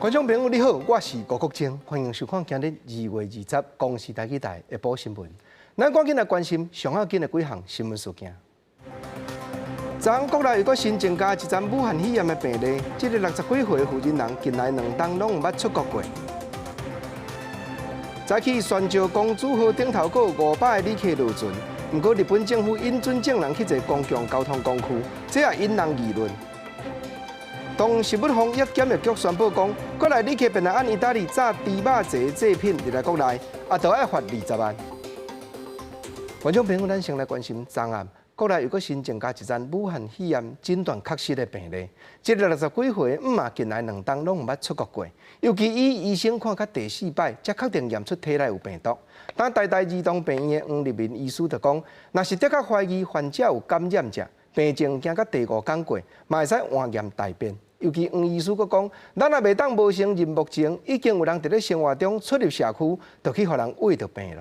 觀眾朋友你好，我是吳國晶，歡迎收看今日2月20公視台語台下晡新聞。咱趕緊來關心上要緊的幾項新聞事件。昨昏國內又閣新增加一宗武漢肺炎的病例，這个60幾歲的負責人近來2冬攏毋捌出國過。早起宣召公主號頂頭閣有500个旅客落船，毋過日本政府允准眾人去坐公共交通工具，這也引人議論。動食物防疫檢疫局宣布講，國內旅客欲來按意大利炸豬肉濟製品入來國內，也都愛罰20萬。觀眾朋友，咱先來關心昨暗，國內又閣新增加一宗武漢肺炎診斷確實的病例。這个60幾歲的姆媽近來2冬攏毋捌出國過，尤其伊醫生看到第四擺，才確定驗出體內有病毒。但台大兒童病院的黃立民醫師就講，若是的確懷疑患者有感染者，病症行到第五工過，嘛會使換驗大便。尤其黃醫師閣講，咱也袂當無承認目前已經有人佇咧生活中出入社區，就去予人穢著病囉。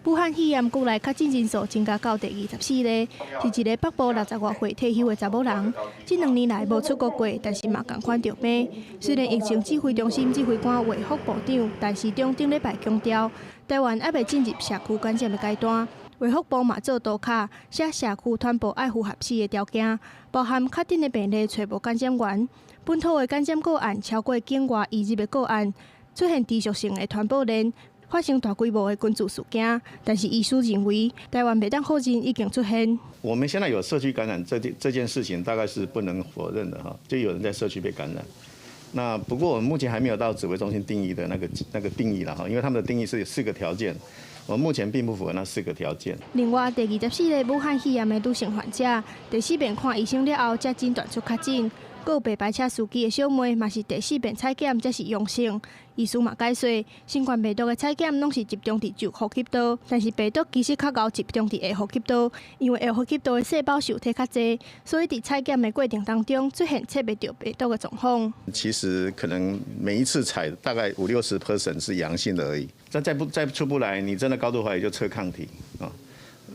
武漢肺炎國內確診人數增加到第24例，是一个北部60外歲退休的查某人。這2年來無出國過，但是嘛仝款著病。雖然疫情指揮中心指揮官衛福部長陳時中頂禮拜強調，台灣猶未進入社區感染的階段。衛福部嘛做圖卡，寫社區傳播愛符合四个條件，包含確診的病例揣無感染源，本土的感染個案超過境外移入的個案，出現持續性的傳播鏈，發生大規模的群聚事件。但是醫師認為，台灣袂當否認已經出現。我們現在有社區感染這件事情，大概是不能否認的哈，就有人在社區被感染。那不過我們目前還沒有到指揮中心定義的那個定義啦哈，因為他們的定義是有四個條件，我們目前並不符合那四個條件。另外，第24例武漢肺炎的女性患者，第四遍看醫生了後，才診斷出確診。閣有白牌車司機的小妹，嘛是第四遍採檢才是陽性。醫師嘛解說，新冠病毒的採檢攏是集中佇上呼吸道，但是病毒其實較𠢕集中佇下呼吸道，因為下呼吸道的細胞受體較濟，所以佇採檢的過程當中出現測袂著病毒的狀況。其實可能每一次採大概五六十 percent 是陽性的而已，但再出不來，你真的高度懷疑就測抗體啊，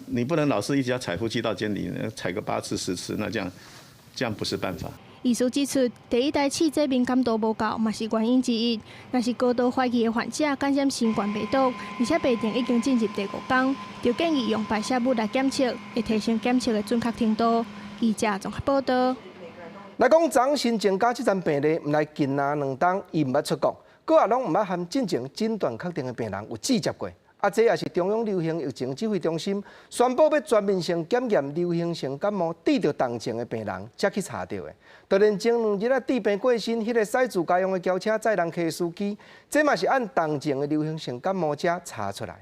你不能老是一直要採呼吸道監理，採個8次10次，那這樣不是辦法。醫師指出，第一代試劑敏感度無夠，嘛是原因之一。若是高度懷疑的患者感染新冠病毒，而且病情已經進入第五天，就建議用排泄物來檢測，會提升檢測的準確程度。記者綜合報道。來講，昨新增加這宗病例，毋來近來2冬伊毋捌出國，閣也攏毋捌和進前診斷確定的病人有接觸過。啊，這也是中央流行疫情指揮中心宣布欲全面性檢驗流行性感冒得著重症的病人，才去查著的。就連前2日啊，治病過身，彼个駛自家用的轎車載人客的司機，這嘛是按同症的流行性感冒才查出來。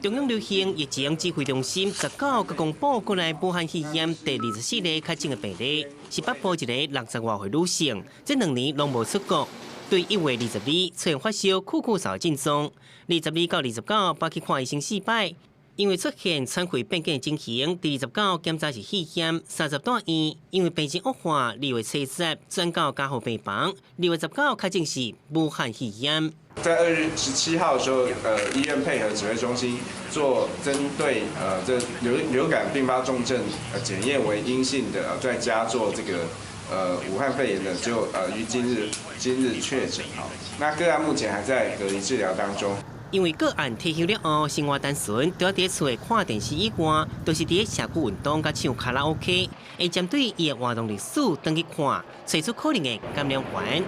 中央流行疫情指揮中心19閣公布國內武漢肺炎第24例確診的病例，是北部一个60外歲女性，這2年攏無出國。對1月22出現發燒、咳咳嗽的症狀，22到29拔去看醫生四擺，因為出現喘氣變緊的情形，第29檢查是肺炎，30住院，因為病情惡化，2月70轉到加護病房，2月19確診是武漢肺炎。在2月17號的時候，醫院配合指揮中心做針對這流感併發重症檢驗為陰性的，在家做這個武漢肺炎的，就於今日確診哈。那個案目前還在隔離治療當中。因為個案退休了後，生活單純，除了佇厝看電視以外，都是佇社區運動佮唱卡拉 OK，會針對伊的活動歷史轉去看，揣出可能的感染源。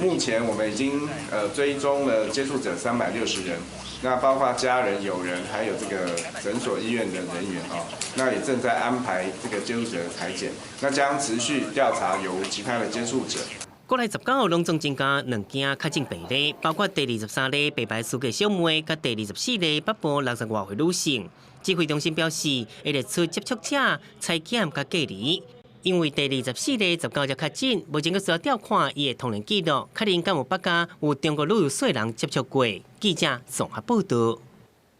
目前我們已經追蹤了接觸者360人，那包括家人、友人，還有這個診所、醫院的人員啊，那也正在安排這個接觸者的採檢，那將持續調查有無其他的接觸者。國內19攏總增加兩件確診病例，包括第23例白牌司機小妹，佮第24例北部60外歲女性。指揮中心表示，會列出接觸者採檢佮隔離。因為第24例19才確診，目前閣需要調看伊的通聯記錄，確認敢有別家有中國旅遊細人接觸過。記者綜合報道。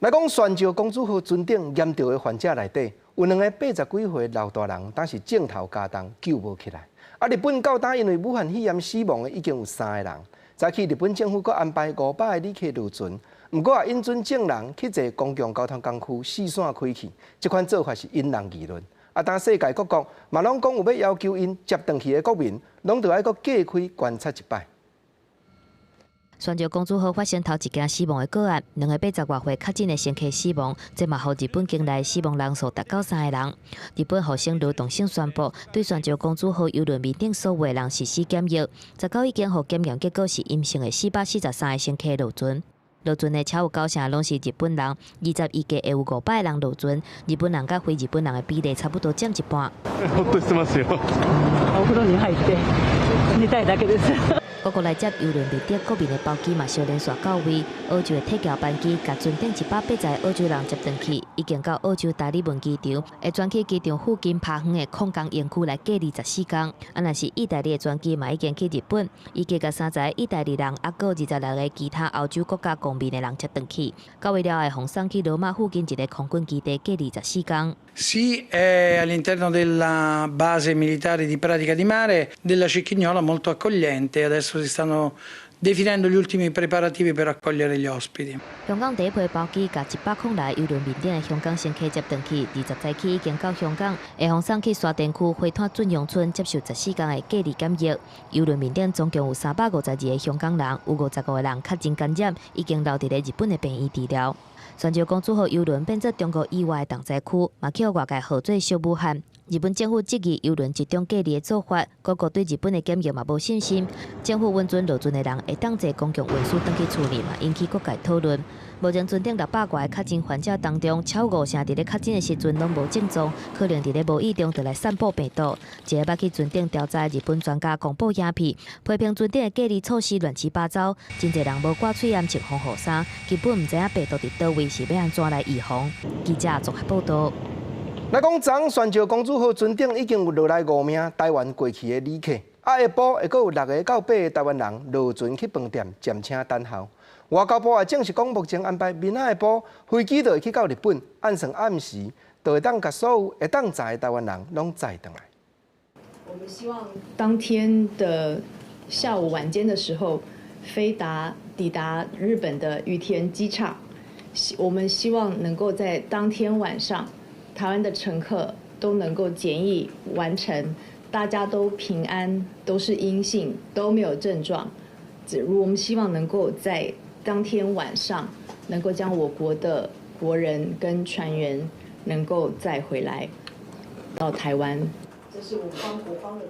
來講，宣召公主號船頂嚴重的患者內底，有兩个80幾歲老大人，當時症頭加重救無起來。啊，日本到今因為武漢肺炎死亡的已經有三個人。早起日本政府閣安排500个旅客落船，毋過也允准眾人去坐公共交通工具四散開去，這款做法是引人議論。啊，當世界各國嘛攏講有欲要求𪜶接轉去的國民，攏著愛閣隔開觀察一擺。船上公主號發生頭一件死亡的個案，兩个80外歲確診的乘客死亡，這嘛予日本境內死亡人數達到三个人。日本厚生勞動省宣布，對船上公主號郵輪面頂所有的人實施檢疫，19已經予檢驗結果是陰性的443個乘客落船。落船的超有九成攏是日本人，21日會有500人落船，日本人佮非日本人的比例差不多佔一半。ほっとしてますよ。お風呂に入って寝たいだけです。各國來接郵輪面頂國民的包機嘛，相連續到位。澳洲的鐵橋班機共船頂180個澳洲人接轉去，已經到澳洲達爾文機場，會轉去機場附近拍遠的礦工營區來隔離14天。啊，若是意大利的專機嘛，已經去日本，預計共30個意大利人，猶閣26個其他歐洲國家公民的人接轉去。到位了後，予送去羅馬附近一个空軍基地隔離14天。 Sì, è all'interno della base militare di Pratica di Mare della Cecchignola, molto accogliente. Adesso si stanno definendo gli ultimi preparativi per accogliere gli ospiti. 香港第一批包機共100來郵輪面頂的香港乘客接轉去，20早起已經到香港，會予送去沙田區花壇駿洋邨接受14天的隔離檢疫。郵輪面頂總共有352個香港人，有55個人確診感染，已經留佇咧日本的病院治療。船上公主號郵輪變做中國以外的重災區，嘛予外界號做小武漢。日本政府質疑郵輪集中隔離的做法，各國對日本的檢疫嘛無信心。政府允准落船的人會當坐公共運輸轉去厝裡嘛，引起各界討論。目前船頂600外個確診患者當中，超五成佇咧確診的時陣攏無症狀，可能佇咧無意中就來散布病毒。一个捌去船頂調查的日本專家公布影片，批評船頂的隔離措施亂七八糟，真濟人無掛喙罨穿防護衫，根本毋知影病毒佇佗位是欲按怎來預防。記者綜合報道。來講，昨船上公主號船頂已經有落來五名台灣過去的旅客，啊，下晡會閣有六個到八个台灣人落船去飯店暫請等候。外交部也證實講，目前安排明仔下晡飛機就會去到日本，按算暗時就會當共所有會當載的台灣人攏載轉來。我們希望當天的下午晚間的時候，飛達抵達日本的羽田機場。我們希望能夠在當天晚上，台灣的乘客都能夠檢疫完成，大家都平安，都是陰性，都沒有症狀。我們希望能夠在當天晚上，能夠將我國的國人跟船員能夠載回來到台灣。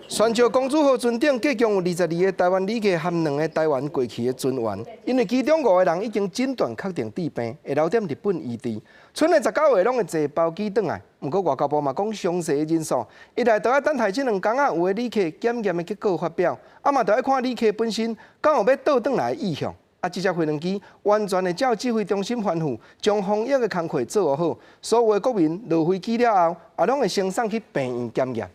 船上公主號船頂計共有22個台灣旅客含兩个台灣過去的船員，因為其中五個人已經診斷確定致病，會留踮日本醫治。賰的19個攏會坐包機轉來。毋過外交部嘛講，詳細的人數，一來著愛等待這2工仔有的旅客檢驗的結果發表，啊嘛著愛看旅客本身敢有欲倒轉來的意向。啊，這隻飛輪機完全會照指揮中心吩咐，將防疫的工課做好，所有的國民落飛機了後，也攏會先送去病院檢驗。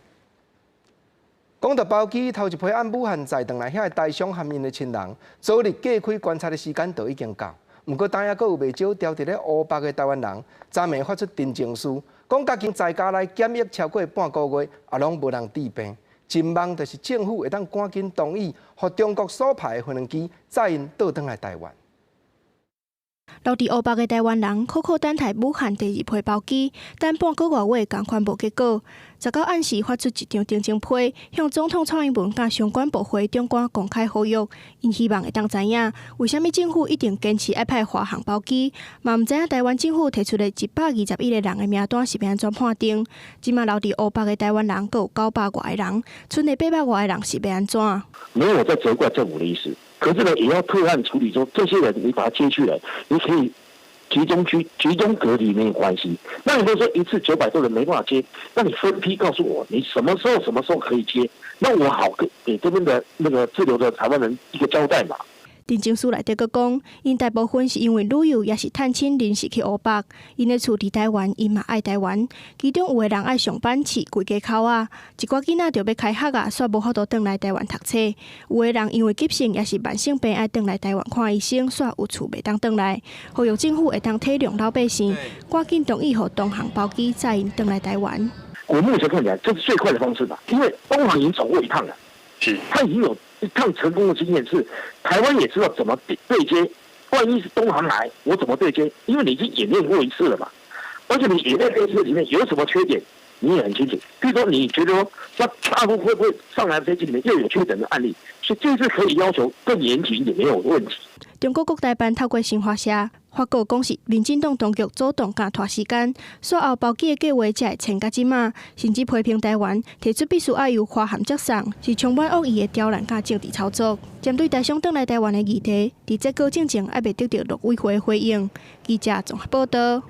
講到包機頭一批按武漢載轉來遐的台商含𪜶的親人，昨日隔開觀察的時間就已經到。毋過當猶閣有袂少牢佇咧湖北的台灣人，昨暝發出陳情書，講家己在家內檢疫超過半個月，也攏無人致病。真望就是政府會當趕緊同意，予中國所派的飛輪機載𪜶倒轉來台灣。留佇湖北的台灣人，苦苦等待武漢第二批包機，等半個外月，仝款無結果。19暗時發出一張陳情批，向總統蔡英文佮相關部會長官公開呼籲，𪜶希望會當知影，為啥物政府一定堅持愛派華航包機，嘛毋知影台灣政府提出的121個人的名單是欲按怎判定。這馬留佇湖北的台灣人，閣有900外个人，賰的800外个人是欲按怎？沒有在責怪政府的意思。可是呢，也要特案處理，說這些人你把他接去了，你可以集中區、集中隔離沒有關係。那你如果說一次900多人沒辦法接，那你分批告訴我，你什麼時候、什麼時候可以接，那我好給這邊的那個滯留的台灣人一個交代嘛。陳情書內底閣講，𪜶大部分是因為旅遊，抑是探親臨時去湖北，𪜶的厝佇台灣，𪜶嘛愛台灣。其中有的人愛上班飼規家口仔，一寡囡仔著欲開學啊，煞無法度轉來台灣讀冊。有的人因為急性抑是慢性病愛轉來台灣看醫生，煞有厝袂當轉來。呼籲政府會當體諒老百姓，趕緊同意予東航包機載𪜶轉來台灣。我目前看起來，這是最快的方式吧，因為東航已經走過一趟了，是，他已經有一趟成功的經驗，是台灣也知道怎麼對接。萬一是東航來，我怎麼對接？因為你已經演練過一次了嘛，而且你演練這一次裡面有什麼缺點，你也很清楚。譬如說，你覺得說，那大陸會不會上來飛機裡面又有確診的案例？所以這次可以要求更嚴謹一點，沒有問題。中國國台辦透過新華社發稿講，是民進黨當局主動佮拖時間，煞後包機的計劃才會延到這馬，甚至批評台灣提出必須愛由華航接送，是充滿惡意的刁難佮政治操作。針對台商轉來台灣的議題，佇這個進前還未得到陸委會回應。記者綜合報道。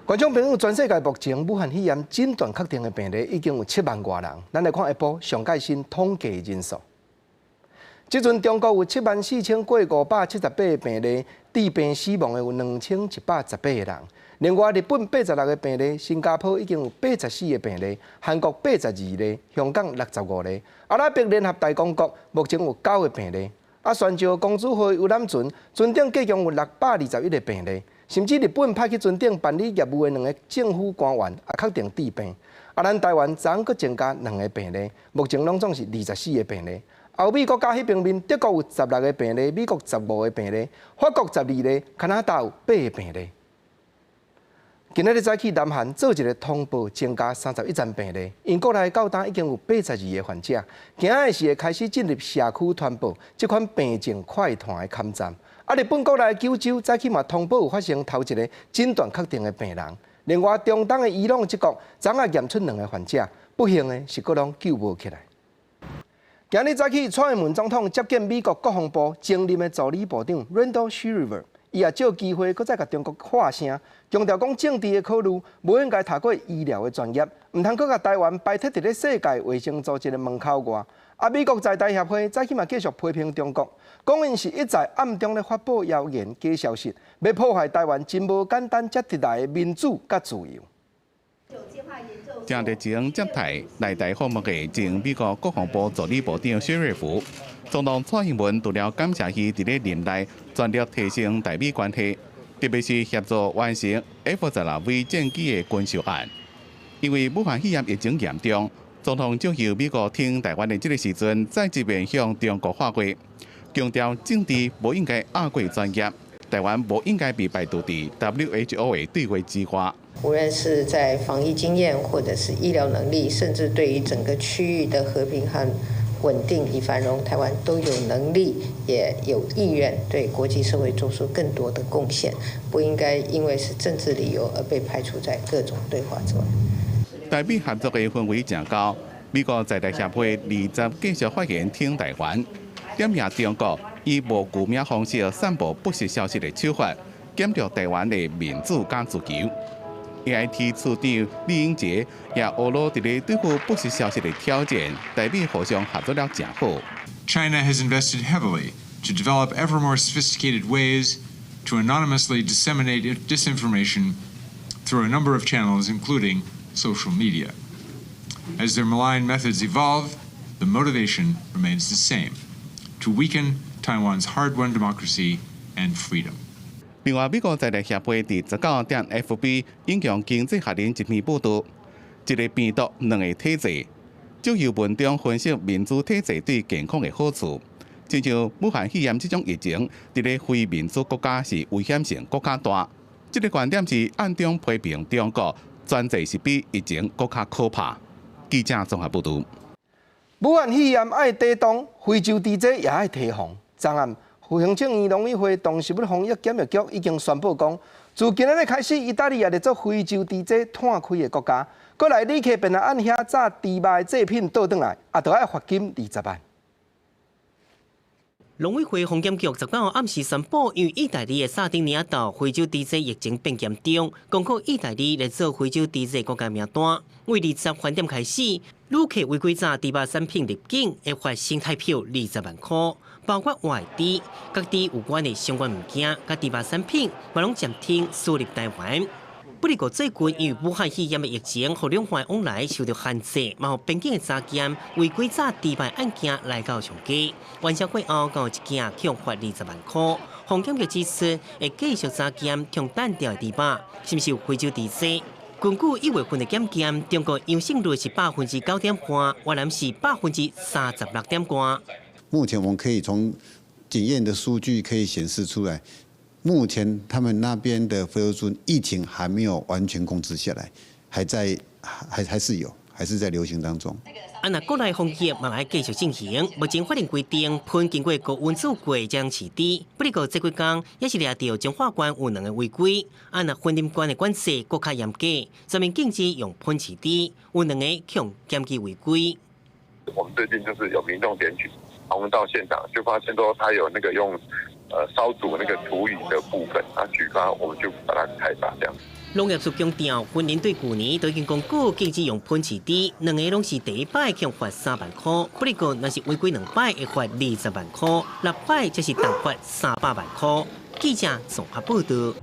觀眾朋友，全世界目前武漢肺炎診斷確定的病例已經有7萬外人。咱來看下晡上蓋新統計人數。這陣中國有74,578個病例，致病死亡的有2118個人。另外，日本86個病例，新加坡已經有84個病例，韓國82例，香港65例。阿拉伯聯合大公國目前有九個病例。啊，宣召公主號遊覽船船頂計共有621個病例，甚至日本派去船頂辦理業務的兩个政府官員也確定致病。啊，咱台灣昨昏閣增加兩个病例，目前攏總是24個病例。歐美國家彼邊面，德國有16個病例，美國15個病例，法國12個，加拿大有八个病例。今仔日早起，南韓做一个通報增加31例病例，𪜶國內到今已經有82個患者。驚的是會開始進入社區傳播，這款病症快傳的坎站。啊，日本國內九州早起嘛通報有發生頭一个診斷確定的病人。另外，中東的伊朗這國，昨仔驗出兩个患者，不幸的是閣攏救無起來。今日早起，蔡英文總統接見美國國防部前任的助理部長 Randall Schriver，伊也藉機會閣再共中國喊聲，強調講政治的考慮無應該踏過醫療的專業，毋通閣共台灣排斥佇咧世界衛生組織的門口外。啊，美國在台協會早起嘛繼續批評中國，講𪜶是一再暗中咧發布謠言、假消息，欲破壞台灣真無簡單才得來的民主佮自由。誠熱情接待來台訪問的前美國國防部助理部長薛瑞福，總統蔡英文除了感謝伊佇咧任內全力提升台美關係，特別是協助完成 F-16V 戰機的軍售案。因為武漢肺炎疫情嚴重，總統藉由美國挺台灣的這个時陣，再一遍向中國喊話，強調政治無應該壓過專業，台灣無應該被排除佇 WHO 的對話之外。無論是在防疫經驗，或者是醫療能力，甚至對於整個區域的和平和穩定與繁榮，台灣都有能力，也有意願對國際社會做出更多的貢獻。不應該因為是政治理由而被排除在各種對話之外。台美合作的氛圍誠高，美國在台協會20繼續發言挺台灣，點名中國以無具名方式散布不實消息的手法，減弱台灣的民主佮自由。AIT 處長酈英傑也呵咾佇咧對付不實消息的挑戰，台美互相合作了誠好。 China has invested heavily to develop ever more sophisticated ways to anonymously disseminate disinformation through a number of channels, including social media. As their malign methods evolve, the motivation remains the same: to weaken Taiwan's hard-won democracy and freedom. 另外，美國在台協會佇19點 FB 引用經濟學人一篇報導，一个病毒，兩个體制，藉由文中分析民主體制對健康的好處。親像武漢肺炎這種疫情，佇咧非民主國家是危險性閣較大。這个觀點是暗中批評中國專制是比疫情閣較可怕。記者綜合報導。武漢肺炎愛抵擋，非洲豬災也愛提防。昨暗，行政院農委會動食物防疫檢疫局已經宣布講，自今仔日開始，意大利也列做非洲豬災湠開的國家。閣來旅客便若按遐炸豬肉的製品倒轉來，也著愛罰金20萬。農委會防檢局19號暗時宣布，因為意大利的薩丁尼亞島非洲豬災疫情變嚴重，公告意大利列做非洲豬災國家名單。為20番點開始，旅客違規炸豬肉產品入境，會罰新台票20萬箍，包括活豬、佮豬有關的相關物件、佮豬肉產品，嘛攏暫停輸入台灣。不過最近因為武漢肺炎的疫情，予兩岸往來受到限制，嘛予邊境的查檢違規炸豬肉案件來到上高。完成過後，閣有一件予罰20萬箍。防檢局指出，會繼續查檢中彈掉的豬肉，是毋是有非洲豬災？根據1月份的檢驗，中國陽性率是9.半%，越南是36.外%。目前我們可以從檢驗的數據可以顯示出來，目前他們那邊的非洲豬疫情還沒有完全控制下來，還在，還是有，還是在流行當中。啊，若國內防疫嘛愛繼續進行，目前法令規定，噴經過高溫煮過才能飼豬。不過這幾工也是掠著彰化縣有兩個違規。啊，若雲林縣的管制閣較嚴格，全面禁止用噴飼豬，有兩個予檢舉違規。我們最近就是有民眾檢舉，我們到現場就發現說他有那個用燒煮那個廚餘的部分，啊舉發，我們就把它開罰這樣。農業署強調，雲林對舊年都已經公告禁止用噴飼豬，兩个攏是第一擺予罰3萬箍，不過若是違規兩擺會罰20萬箍，六擺則是重罰300萬箍。記者綜合報導。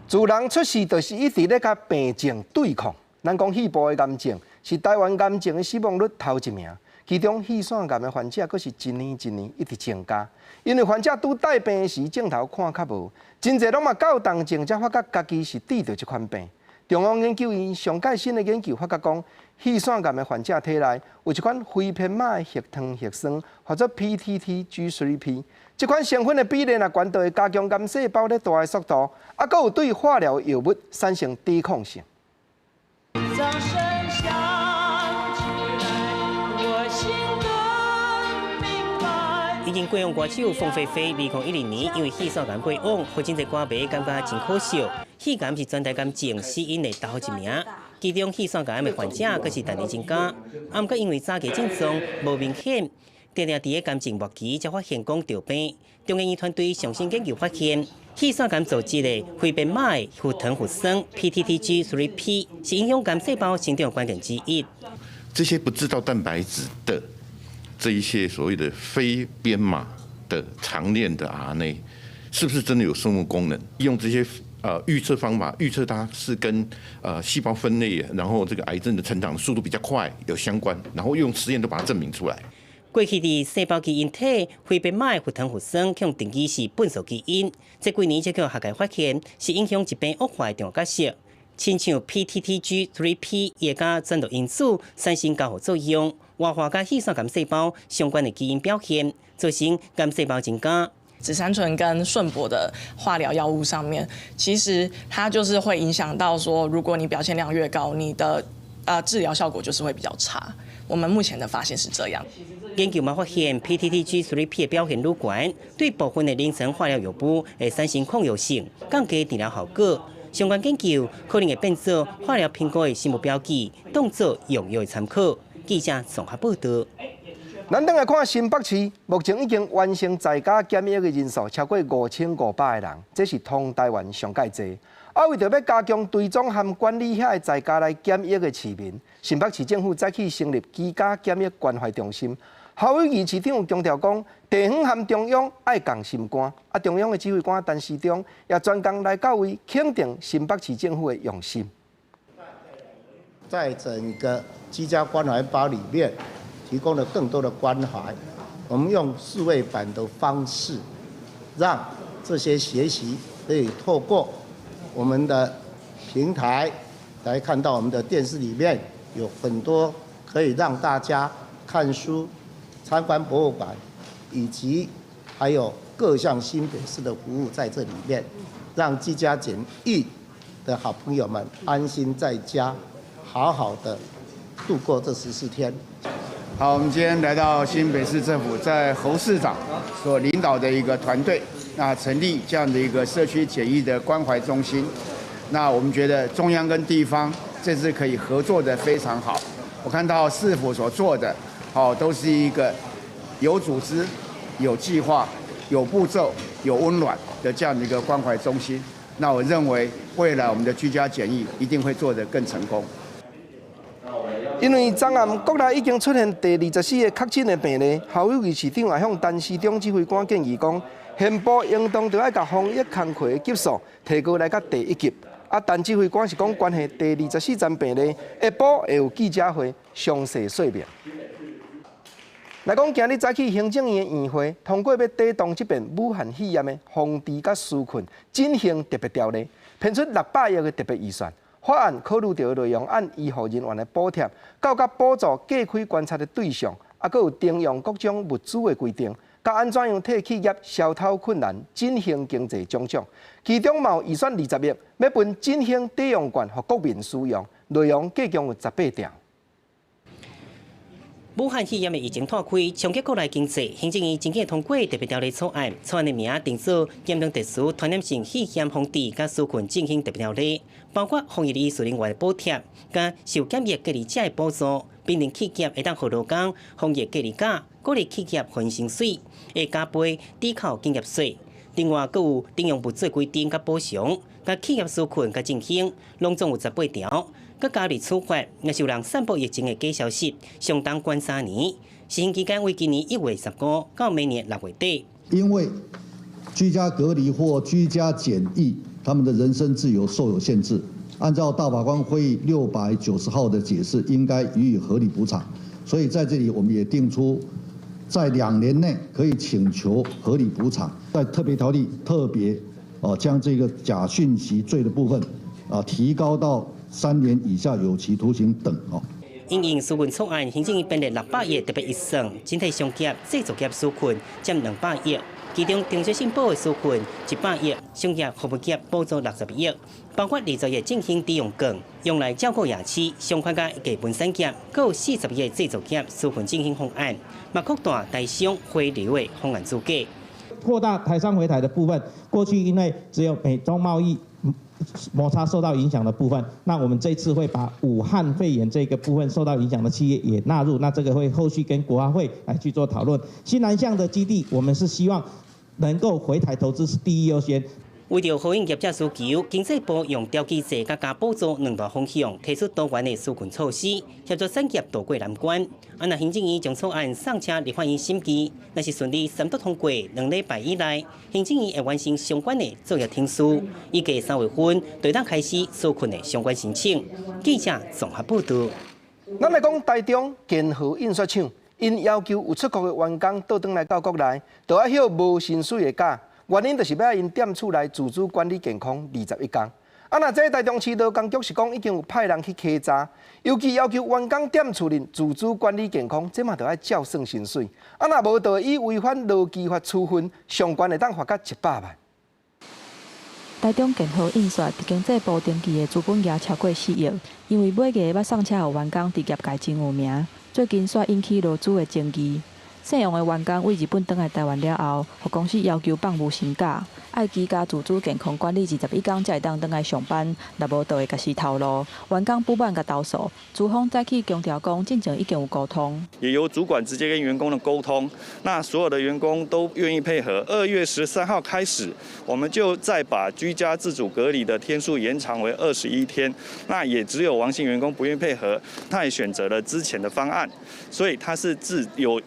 自人出世就是一直咧佮病症對抗。咱講肺部的癌症是台灣癌症的死亡率頭一名，其中肺腺癌的患者閣是一年一年一直增加。因為患者拄帶病時，症頭看較無，真濟攏嘛到重症才發覺家己是得著這款病。中央研究院上蓋新的研究發覺講，肺腺癌的患者體內有一款非編碼的核糖核酸，號做 PTTG3P。這款成分的比例若懸，就會加強癌細胞咧大的速度，啊，閣有對化療藥物產生抵抗性。掌聲響起來，我心更明白。已經過往歌手鳳飛飛，2012年因為肺腺癌過往，予真濟歌迷感覺真可惜。肺癌是全台癌症死因的頭一名，其中肺腺癌的患者閣是逐年增加。啊，毋過因為早期症狀無明顯，定定佇咧癌症末期才發現講著病。中研院團隊上新研究發現，肺腺癌組織的非編碼的核糖核酸 PTTG3P 是影響癌細胞生長關鍵之一。這些不知道蛋白質的這一些所謂的非編碼的長鏈的 RNA，是不是真的有生物功能？用這些預測方法預測它是跟細胞分裂，然後這個癌症的成長速度比較快有相關，然後用實驗都把它證明出來。過去佇細胞基因體非編碼的核糖核酸，予定義是糞埽基因，這幾年才予學界發現是影響疾病惡化的重要角色。親像 PTTG3P 會佮轉錄因子產生交互作用，活化佮肺腺癌細胞相關的基因表現，造成癌細胞增加。紫杉醇跟順鉑的化療藥物上面，其實它就是會影響到說，如果你表現量越高，你的治療效果就是會比較差。我們目前的發現是這樣。研究嘛發現，PTTG3P 的表現愈懸，對部分的臨床化療藥物會產生抗藥性，降低治療效果。相關研究可能會變做化療評估的生物標記，當做用藥的參考。記者綜合報導。咱轉來看新北市，目前已經完成在家檢疫的人數超過5500個人，這是通台灣上蓋濟。啊，為著欲加強追蹤和管理遐个在家來檢疫的市民，新北市政府早起成立居家檢疫關懷中心。侯友宜市長強調講，地方和中央愛仝心肝，啊，中央的指揮官陳時中也專工來到位肯定新北市政府的用心。在整個居家關懷包裡面，提供了更多的關懷。我們用數位版的方式，讓這些學習可以透過我們的平台來看到我們的電視裡面有很多可以讓大家看書、參觀博物館，以及還有各項新北市的服務在這裡面，讓居家檢疫的好朋友們安心在家，好好的度過這14天。好，我們今天來到新北市政府，在侯市長所領導的一個團隊，那成立這樣的一個社區檢疫的關懷中心。那我們覺得中央跟地方這次可以合作得非常好。我看到市府所做的，好，都是一個有組織、有計劃、有步驟、有溫暖的這樣的一個關懷中心。那我認為未來我們的居家檢疫一定會做得更成功。因為昨暗國內已經出現第二十四個確診的病例，侯友宜市長也向陳時中指揮官建議講，憲報應當著愛共防疫工課的級數提高來到第一級。啊，陳指揮官是講，關係第二十四宗病例，下晡會有記者會詳細說明。來講，今日早起行政院的院會通過欲底動這遍武漢肺炎的防治佮紓困振興特別條例，編出600億的特別預算。法案考慮著的內容，按醫護人員的補貼，到佮補助隔開觀察的對象，啊，閣有徵用各種物資的規定，佮按怎樣替企業消頭困難、振興經濟種種。其中嘛有預算20億，欲分振興抵用券予國民使用，內容計共有18條。武漢肺炎的疫情拖開，衝擊國內經濟。行政院真緊通過特別條例草案，草案的名定做《嚴重特殊傳染性肺炎防治佮紓困振興特別條例》，包括防疫醫事人員的補貼、佮受檢疫隔離者的補助，面臨企業會當予勞工防疫隔離假，鼓勵企業還薪水，會加倍抵扣營業稅。另外，閣有徵用物資規定佮補償，佮企業紓困佮振興，攏總有18條。閣加入處罰，若是有人散布疫情的假消息，相當關3年。實行期間為今年1月15到明年6月底。因為居家隔離或居家檢疫，他們的人身自由受有限制。按照大法官會議690號的解釋，應該予以合理補償。所以在這裡，我們也定出，在2年內可以請求合理補償。在特別條例特別哦，將這個假訊息罪的部分啊提高到3年以下有期徒刑等哦。因應紓困草案，行政院編列600億特別預算，整體商業、製造業紓困佔200億，其中中小型保的紓困100億，商業服務業補助60億，包括20億振興抵用券，用來照顧夜市，相關嘅基本產業，閣有40億製造業紓困振興方案，嘛擴大台商回流的方案資格。擴大台商回台的部分，過去因為只有美中貿易摩擦受到影響的部分，那我們這次會把武漢肺炎這個部分受到影響的企業也納入，那這個會後續跟國發會來去做討論。新南向的基地，我們是希望能夠回台投資是第一優先。為著呼應業者需求，經濟部用調機制佮加補助兩大方向，提出多元的紓困措施，協助產業渡過難關。啊，若行政院將草案送請立法院審議，若是順利三讀通過，2禮拜以內，行政院會完成相關的作業程序，預計3月份就當開始紓困的相關申請。記者綜合報導。咱來講台中建和印刷廠，𪜶要求有出國的員工倒轉來到國內，就愛歇無薪水的假。原因就是欲𪜶踮厝內自主管理健康21天。啊，若這台中市勞工局是講已經有派人去稽查，尤其要求員工踮厝內自主管理健康，這嘛著愛照算薪水。啊，若無就會以違反勞基法處分，上懸會當罰到100萬。台中建和印刷佇經濟部登記的資本額超過4億，因為買牙欲送車予員工，佇業界真有名。最近煞引起勞資的爭議。姓王的員工對日本轉來台灣了後，予公司要求放無薪假，愛居家自主健康管理21天才會當轉來上班，若無就會共死頭路。員工不滿共投訴，資方早起強調講，進前已經有溝通，也由主管直接跟員工的溝通，那所有的員工都願意配合。2月13號開始，我們就再把居家自主隔離的天數延長為21天。那也只有王姓員工不願意配合，他也選擇了資遣的方案，所以他是自有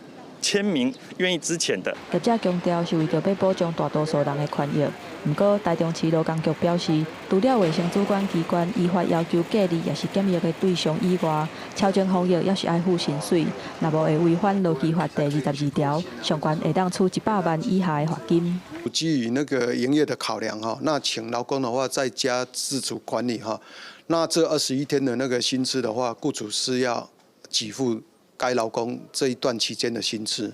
簽名願意資遣的。業者強調是為著欲保障大多數人的權益。毋過台中市勞工局表示，除了衛生主管機關依法要求隔離抑是檢疫的對象以外，超前防疫猶是愛付薪水，若無會違反勞基法第22條，上懸會當處100萬以下的罰金。基於那個營業的考量哈，那請勞工的話在家自主管理哈，那這21天的那個薪資的話，雇主是要給付該勞工這一段期間的薪資，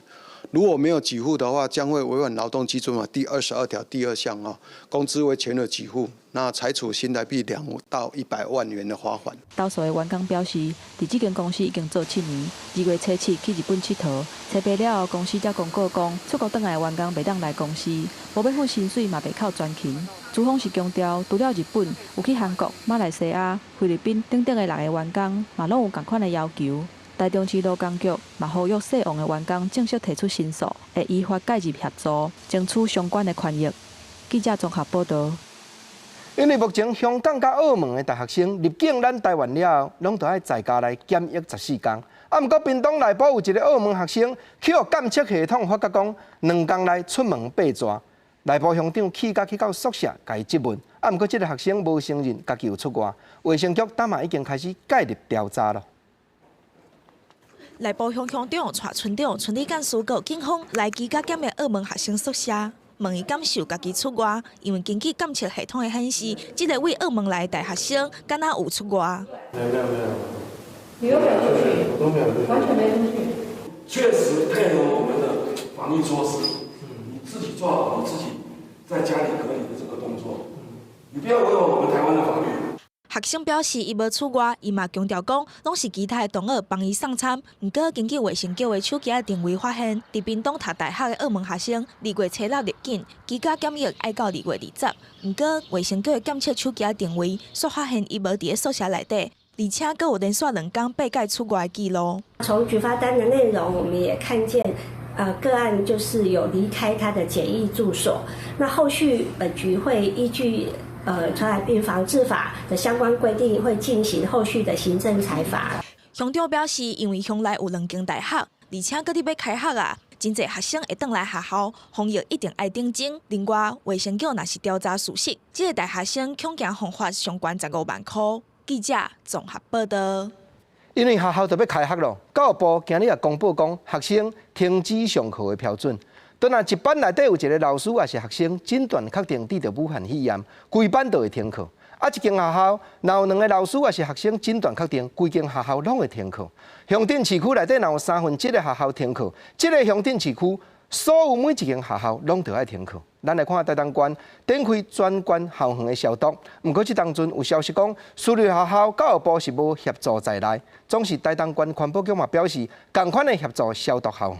如果沒有給付的話，將會違反勞動基準法第22條第2項啊，工資未全額給付，那裁處新台幣2到100萬元的罰款。投訴的員工表示，佇這間公司已經做7年，2月初7去日本𨑨迌，初八了後公司才公告講，出國轉來的員工袂當來公司，無欲付薪水嘛袂扣全勤。資方是強調，除了日本，有去韓國、馬來西亞、菲律賓等等的6个員工，嘛攏有仝款的要求。台中市勞工局嘛呼籲姓王的員工正式提出申訴，會依法介入協助，爭取相關的權益。記者綜合報導。因為目前香港佮澳門的大學生入境咱台灣了後，攏著愛在家來檢疫14天。啊，毋過屏東內埔有一個澳門學生，去予監測系統發覺講，2工內出門爬蛇。內埔鄉長氣甲去到宿舍共伊質問，啊，毋過這个學生無承認家己有出外。衛生局今嘛已經開始介入調查囉。內埔鄉鄉長帶村長、村里幹事佮警方來居家檢疫澳門學生宿舍，問伊敢是有家己出外，因為根據監測系統的顯示，這个對澳門來的大學生敢若有出外。沒有沒有沒有，你都沒有出去，我都沒有出去，完全沒出去。確實配合我們的防疫措施，你自己做好你自己在家裡隔離的這個動作，你不要違反我們台灣的法律。學生表示，伊無出外，伊嘛強調講，攏是其他的同學幫伊送餐。毋過根據衛生局的手機仔定位發現，佇屏東讀大學的澳門學生，2月初六入境，居家檢疫愛到2月20。毋過衛生局的檢測手機仔定位，煞發現伊無佇咧宿舍內底，而且閣有連續兩工八改出外的記錄。從舉發單的內容，我們也看見，個案就是有離開他的檢疫住所。那後續本局會依據傳染病防治法的相關規定，會進行後續的行政裁罰。鄉長表示，因為鄉內有兩間大學，而且閣佇欲開學啊，真濟學生會轉來學校，防疫一定愛認真。另外，衛生局若是調查屬實，這個大學生恐驚罰款上懸15萬箍。記者綜合報道。因為學校就欲開學囉，教育部今日也公布講，學生停止上課的標準。當若一班內底有一個老師抑是學生診斷確定得著武漢肺炎，規班就會停課。啊，一間學校若有兩個老師抑是學生診斷確定，規間學校攏會停課。鄉鎮市區內底若有1/3的學校停課，這個鄉鎮市區所有每一間學校攏著愛停課。咱來看台東縣展開全縣校園的消毒，毋過這當陣有消息講，私立學校教育部是無協助在內，總是台東縣環保局嘛表示，仝款的協助消毒校園。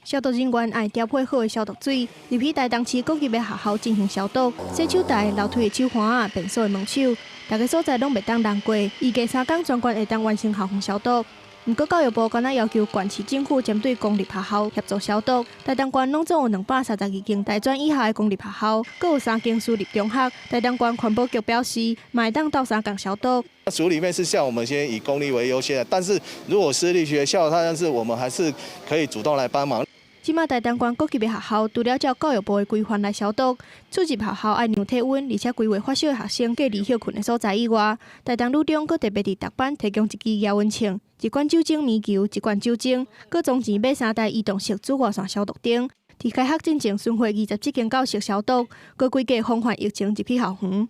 消毒人員愛調配好的消毒水，入去台東市各級的學校進行消毒，洗手台、樓梯的手環仔、便所的門手，逐个所在攏袂當人過。預計3工全縣會當完成校園消毒。毋過教育部敢若要求縣市政府針對公立學校協助消毒。台東縣攏總有232間大專以下的公立學校，閣有3間私立中學。台東縣環保局表示，嘛會當鬥相共消毒。署裡面是像我們先以公立為優先，但是如果私立學校，當然是我們還是可以主動來幫忙。這馬台東縣各級的學校，除了照教育部的規範來消毒，出入學校愛量體溫，而且規劃發燒的學生隔離歇睏的所在以外，台東女中閣特別佇逐班提供一支額溫槍、一罐酒精棉球、一罐酒精，閣總錢買三台移動式紫外線消毒燈。佇開學進前巡迴27間教室消毒，閣規劃防範疫情入去校園。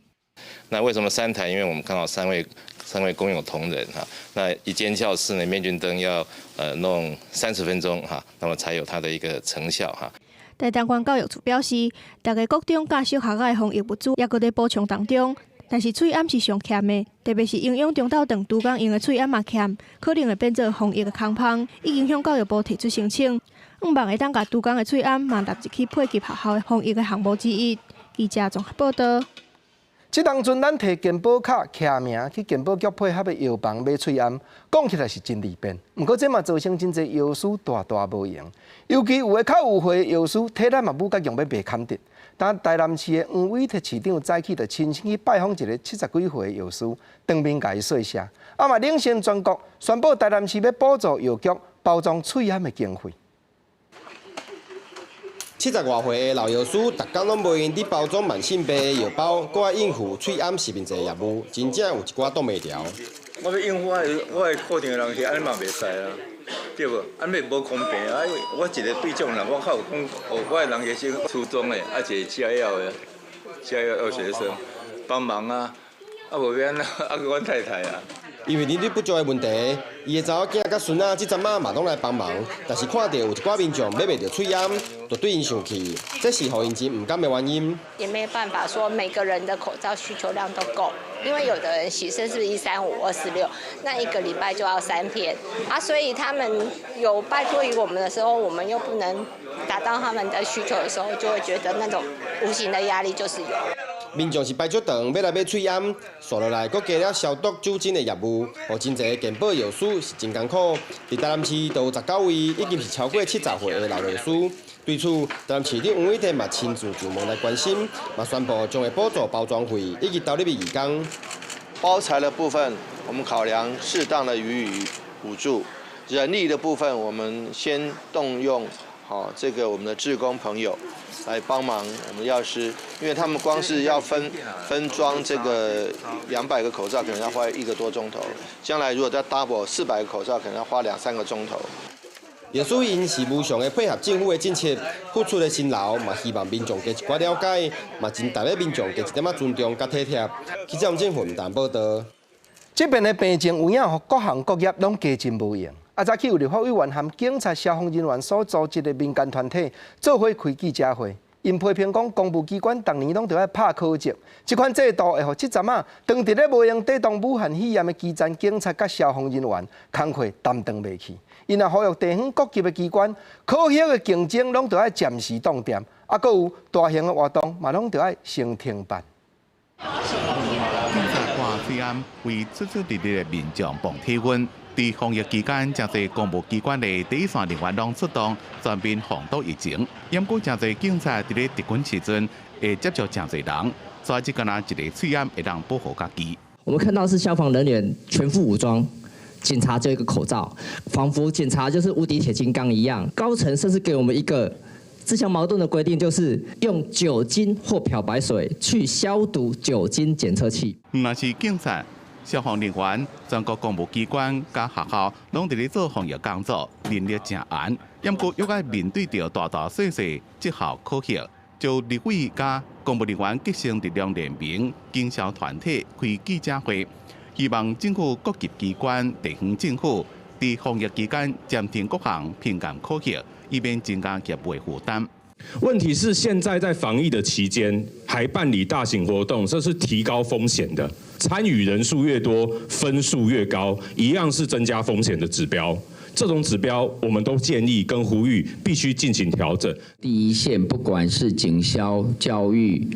那為什麼三台？因為我們剛好三位工友同仁哈，那一間教室呢，滅菌燈要弄30分鐘哈，那麼才有它的一個成效哈。台東縣教育處表示，逐个國中甲小學的防疫物資猶閣咧補充當中，但是喙罨是上欠的，特別是營養中晝頓廚工用的喙罨嘛欠，可能會變做防疫的空縫，已經向教育部提出申請，向望會當共廚工的喙罨嘛納入去配給學校的防疫的項目之一。記者綜合報道。這當陣，咱提健保卡簽名去健保局配合的藥房買喙罨，講起來是真利便。毋過這嘛造成真濟藥師大大無閒，尤其有的較有歲的藥師體力嘛母甲強欲袂堪得。但台南市的黃偉哲市長早起就親身去拜訪一个70幾歲的藥師，當面共伊說謝。啊嘛領先全國宣布台南市欲補助藥局包裝喙罨的經費。70外歲的老藥師，逐工攏無閒佇包裝慢性病的藥包，閣愛應付喙罨實名制業務，真正有一寡擋袂牢。我欲應付我的固定的人客，按呢嘛袂使啊，對無？按呢無公平啊！因為我一個對象人，我較有講，哦，我的人客是初中的，啊，一個食藥的，食藥藥學生幫忙啊，啊無欲按怎，啊閣阮太太啊。因為人力不足的問題，伊的查某囝佮孫仔這陣仔嘛攏來幫忙，但是看著有一寡民眾買袂著喙罨，就對𪜶生氣，這是予𪜶真毋甘的原因。也沒辦法說每個人的口罩需求量都夠，因為有的人洗身是1、3、5、2、4、6，那一個禮拜就要3天啊，所以他們有拜託於我們的時候，我們又不能達到他們的需求的時候，就會覺得那種無形的壓力就是有。民眾是排足長欲來買喙罨，紲落來閣加了消毒酒精的業務，予真濟健保藥師是真艱苦。佇台南市就有19位，已經是超過70歲的老藥師。對此，台南市長黃偉哲嘛親自上門來關心，嘛宣布將會補助包裝費以及投入義工。包材的部分，我們考量適當的予以補助；人力的部分，我們先動用好這個我們的志工朋友來幫忙我們藥師，因為他們光是要分裝這個200個口罩，可能要花一個多鐘頭。將來如果再 double 400個口罩，可能要花兩三個鐘頭。藥師𪜶是無償的配合政府的政策，付出的辛勞，嘛希望民眾加一寡了解，嘛真值得民眾加一點仔尊重佮體貼。記者王振雲報道。這邊的病情有影，予各行各業攏加真無閒。啊，早起有立法委員和警察、消防人員所組織的民間團體做伙開記者會， 𪜶批評講，公務機關逐年攏著愛拍考績，這款制度會予這陣仔當佇咧無閒抵擋武漢肺炎的基層警察佮消防人員工課擔當袂起。𪜶也呼籲地方各級的機關考核的競爭攏著愛暫時凍定，啊，閣有大型的活動嘛攏著愛先停辦。警察掛喙罨為出出入入的民眾磅體溫。佇防疫期間，誠濟公務機關的第一線人員攏出動全面防堵疫情。毋過誠濟警察佇咧執勤時陣會接觸誠濟人，所以這敢若一个喙罨會當保護家己。我們看到是消防人員全副武裝，警察就一個口罩，仿佛警察就是無敵鐵金剛一樣。高層甚至給我們一個自相矛盾的規定，就是用酒精或漂白水去消毒酒精檢測器。毋是警察、消防人員、全國公務機關佮學校，攏佇咧做防疫工作，人力誠絚。毋過猶愛面對著大大細細績效考核，就立委佮公務人員結成力量聯盟，經銷團體開記者會，希望政府各級機關、地方政府佇防疫期間暫停各項評鑑考核，以免增加業務負擔。問題是現在在防疫的期間還辦理大型活動，這是提高風險的。參與人數越多，分數越高，一樣是增加風險的指標。這種指標，我們都建議跟呼籲必須進行調整。第一線不管是警消、教育、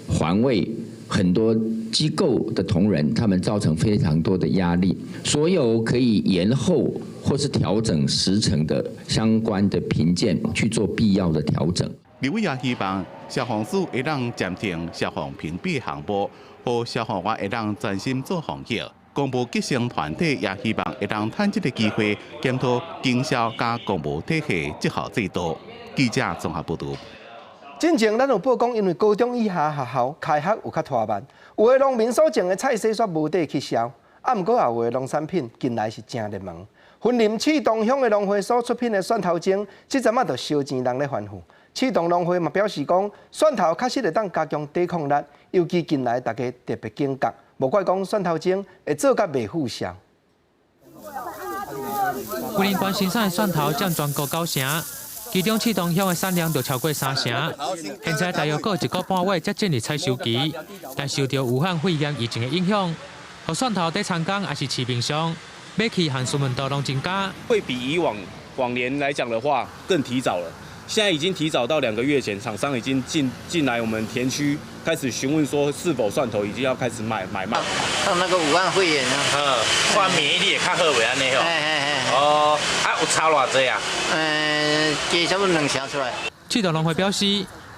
環衛，很多機構的同仁，他們造成非常多的壓力。所有可以延後或是調整時程的相關的評鑑，去做必要的調整。立委也希望消防署會當暫停消防評比項目，予消防員會當專心做防疫。公務結成團體也希望會當趁這個機會檢討警消佮公務體系績效制度。記者綜合報導。進前咱有報講，因為高中以下學校開學有較拖慢，有的農民所種的菜蔬煞無地去銷，啊，毋過也有的農產品近來是誠熱門。雲林刺桐鄉的農會所出品的蒜頭精，這陣仔就燒錢人咧歡呼。刺桐農會嘛表示講，蒜頭確實會當加強抵抗力，尤其近來大家特別警覺，無怪講蒜頭精會做甲袂赴銷。雲林縣生產的蒜頭佔全國九成，其中刺桐鄉的產量就超過三成。現在大約過一個半月才進入採收期，但受著武漢肺炎疫情的影響，予蒜頭佇田間抑是市面上買氣和詢問度攏增加。會比以往往年來講的話更提早了。現在已經提早到2個月前，廠商已經進來我們田區開始詢問說是否蒜頭已經要開始買賣。像那個武漢肺炎啊，看免疫力會較好袂按呢吼？嘿。哦，啊有差偌濟啊？加差不多兩成出來。刺桐農會表示，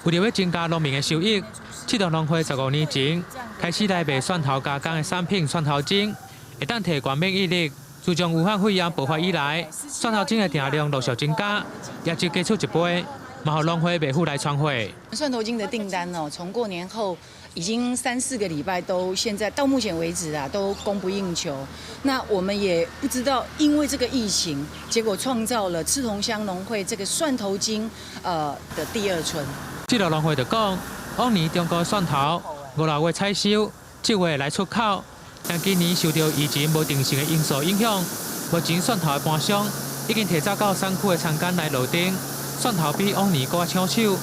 為著欲增加農民的收益，刺桐農會15年前開始來賣蒜頭加工的產品蒜頭精，會當提懸免疫力。自從武漢肺炎爆發以來，蒜頭精的訂量陸續增加，業績加出一倍，嘛予農會袂赴來傳貨。蒜頭精的訂單哦，從過年後已經三四個禮拜都，現在到目前為止啊，都供不應求。那我們也不知道，因為這個疫情，結果創造了刺桐鄉農會這個蒜頭精的第二春。這個農會就講，往年中國蒜頭五六月採收，7月來出口。但今年受著疫情無定性的因素影響，目前蒜頭的盤商已經提早到產區的田間來落訂，蒜頭比往年閣較搶手。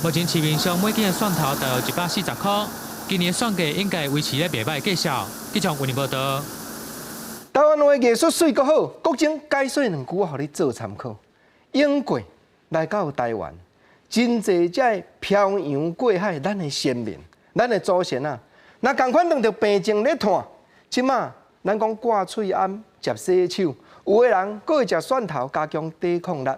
目前市面上每斤的蒜頭大約140塊，今年蒜價應該維持咧袂䆀價數。記者為您報道。台灣話藝術媠閣好，國政解說兩句，我予你做參考。英國來到台灣，真濟這个漂洋過海，咱的先民、咱的祖先啊，若仝款當著病症咧湠。這馬咱講掛喙罨、食洗手，有的人閣會食蒜頭加強抵抗力。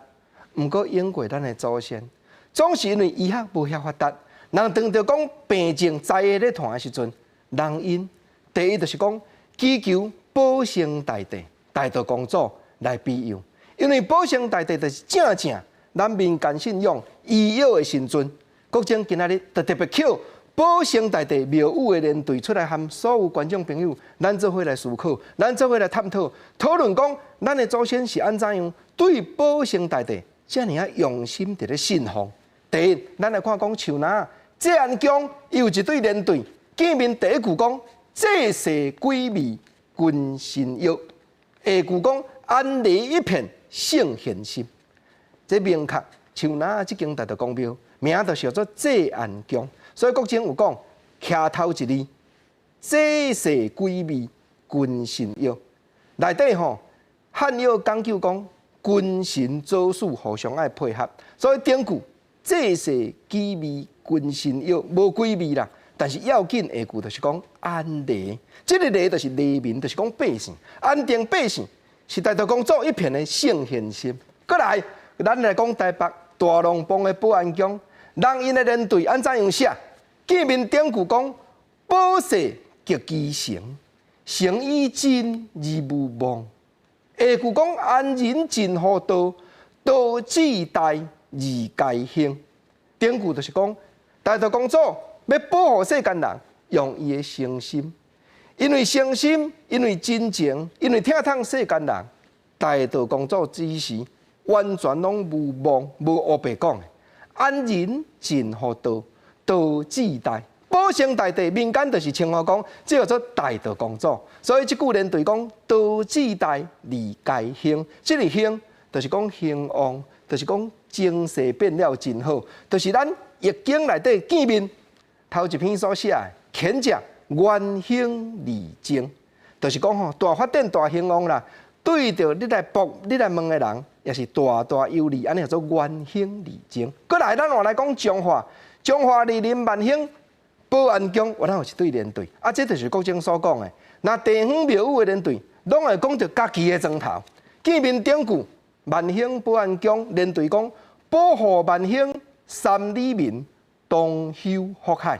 毋過英國咱的祖先，總是因為醫學無遐發達，人當著講病症知影咧湠的時陣，人𪜶第一就是講祈求保生大帝、大道公主來庇佑，因為保生大帝就是正正咱民間信仰醫藥的神尊。國政今仔日就特別抾保生大帝廟宇的連隊出來，和所有觀眾朋友，咱做伙來思考，咱做伙來探討、討論，講咱的祖先是按怎樣對保生大帝遮爾仔用心佇咧信奉。第一，咱來看講樹林濟安宮有一隊連隊，見面第一句講濟世鬼魅君心藥，下句講安離一片聖賢心。這明確樹林這間大道公廟，名就叫做濟安宮。所以國政有講，徛頭一字，濟世鬼味君臣藥。內底吼漢藥講究講君臣佐使互相愛配合，所以頂句濟世幾味君臣藥無幾味啦。但是要緊下句就是講安黎，這个黎就是黎民，就是講百姓，安定百姓是大道公祖一片的聖賢心。閣來，咱來講台北大龍峒的保安宮，人𪜶的連對按怎樣寫？見面頂句講保世極其誠，誠以真而無妄。下句講安仁盡乎道，道至大而皆興。頂句就是講大道公祖欲保護世間人，用伊的誠心，因為誠心，因為真情，因為疼痛世間人，大道公祖只是完全攏無妄，無烏白講的。安仁盡乎道，道至大，保生大帝民間就是稱呼講，這叫做大道公祖。所以這句連對講道至大而皆興，這个興就是講興旺，就是講情勢變了真好，就是咱易經內底見面。頭一篇所寫的，乾者元興利貞，就是講吼大發展大興旺啦。對著你來卜、你來問的人，也是大大有利，按呢叫做元興利貞。閣來，咱換來講彰化，彰化貳林萬興保安宮，原來有一對連對，啊，這就是國政所講的。若地方廟宇的連對，攏會講著家己的莊頭。見面頂句，萬興保安宮連對講保護萬興三里民。同修福海，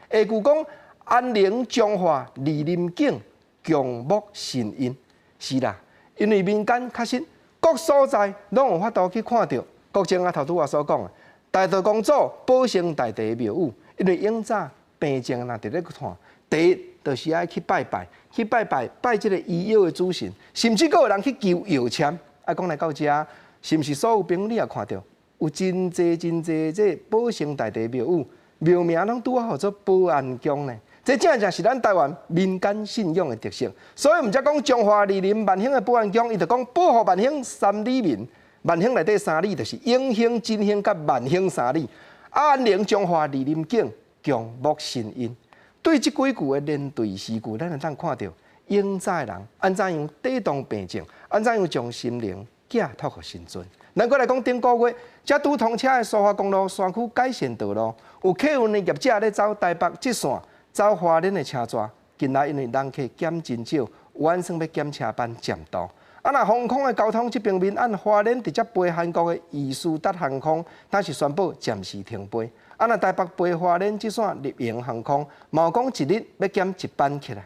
下句講安寧彰化貳林景，共沐神恩，是啦，因為民間確實各所在攏有法度去看著。國政啊頭拄仔所講的，大道公祖保生大帝的廟宇，因為永早病症若佇咧看，第一就是愛去拜拜，去拜拜拜這个醫藥的主神，甚至閣有人去求藥籤。啊，講來到遮，是毋是所有朋友你也看著？有真濟真濟這保生大帝廟宇，廟名攏拄好號做保安宮呢。這正正是咱台灣民間信仰的特色。所以毋才講彰化貳林萬興的保安宮，伊就講保護萬興三里民。萬興內底三里就是永興、振興佮萬興三里。安寧彰化貳林景，共沐神恩。對這幾句的連對詩句，咱會當看著永早的人按怎樣抵擋病症，按怎樣將心靈寄託予神尊。咱閣來講頂个月，才拄通車的蘇花公路山區改善道路，有客運的業者咧走台北這線，走花蓮的車逝，近來因為人客減真少，有按算欲減車班佔道。啊，若航空的交通這邊面，按花蓮直接飛韓國的義士達航空，但是宣布暫時停飛。啊，若台北飛花蓮這線立榮航空，嘛有講一日欲減一班起來。